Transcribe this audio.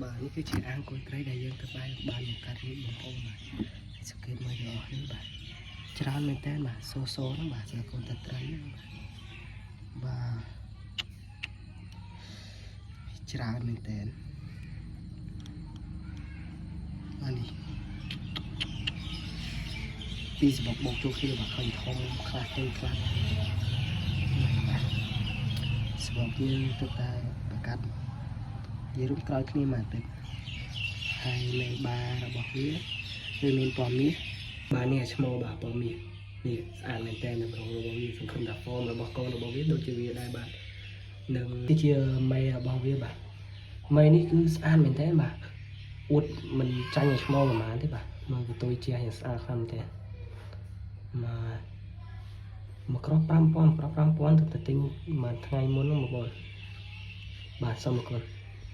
បាទនេះគឺជាអាងកូនត្រីដែលយើងទៅបាយបានបង្កាត់រួចបងប្អូនបាទសង្កេតមើលទាំងអស់នេះបាទច្រើនមែនតើបាទសូសូហ្នឹងបាទសម្រាប់កូនត្រីហ្នឹងបាទបាទច្រើនមែនតើបាទនេះពីសបុកបោកចូលគ្នាបាទឃើញធំខ្លះតូចខ្លះបាទសបុកយើងទៅតែបង្កាត់និយាយរួមក្រោយគ្នាមួយអាទិត្យហើយមេបារបស់វាវាមានពណ៌មាសបាទនេះអាឈ្មោះបាទពណ៌មាសនេះស្អាតមែនតើនៅក្នុងរបស់វាសង្ឃឹមថា form របស់កូនរបស់វាដូចជាវាដែរបាទនឹងគឺជាមេរបស់វាបាទមេនេះគឺស្អាតមែនតើបាទអួតមិនចាញ់ឲ្យឈ្មោះប្រហែលទេបាទមើលកតុយជាយ៉ាងស្អាតខ្លាំងមែនតើមកមកគ្រាប់5000គ្រាប់5000ទៅតែទិញមួយថ្ងៃមុនហ្នឹងបងប្អូនបាទសូមអរគុណ។